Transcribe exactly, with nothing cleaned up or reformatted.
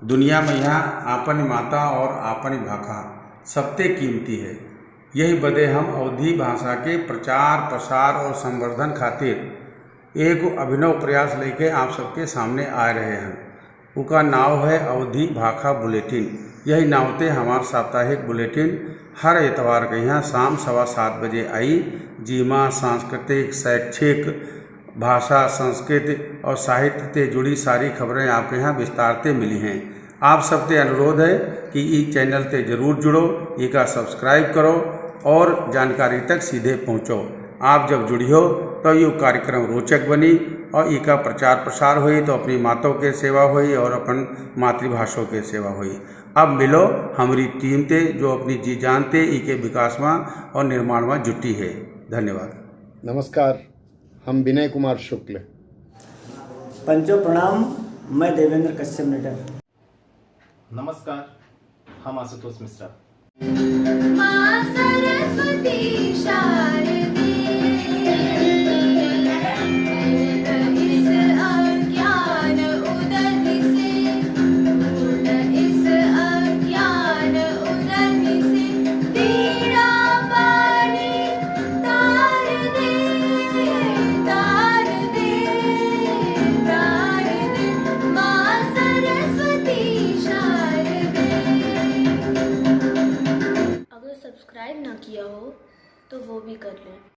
दुनिया में यहाँ आपन माता और आपन भाखा सबते कीमती है। यही बदे हम अवधी भाषा के प्रचार, प्रसार और संवर्धन खातिर एक अभिनव प्रयास लेके आप सबके सामने आ रहे हैं। उका नाव है अवधी भाखा बुलेटिन। यही नाव ते हमार साप्ताहिक बुलेटिन हर एतवार के यहाँ शाम सवा सात बजे आई। जीमा सांस्कृतिक, शैक्षिक, भाषा, संस्कृति और साहित्य ते जुड़ी सारी खबरें आपके यहाँ विस्तार ते मिली हैं। आप सबते अनुरोध है कि ई चैनल ते जरूर जुड़ो, इका subscribe करो और जानकारी तक सीधे पहुँचो। आप जब जुड़ियो तो यू कार्यक्रम रोचक बनी और इका प्रचार प्रसार होई तो अपनी मातों के सेवा होई और अपन मातृभाषा के सेवा होई। अब मिलो हमरी टीम ते जो अपनी जी जान ते इके विकास मा और निर्माण मा जुटी है। धन्यवाद। नमस्कार, हम विनय कुमार शुक्ल। पंचों प्रणाम, मैं देवेंद्र कश्यप निडर। नमस्कार, हम आशुतोष मिश्रा। माँ सरस्वती शारदे, इस अज्ञान उदधि से, इस अज्ञान उदधि से, वीणा पाणि तार दे, तार दे, तार दे, माँ सरस्वती शारदे। अगर subscribe ना किया हो तो वो भी कर लें।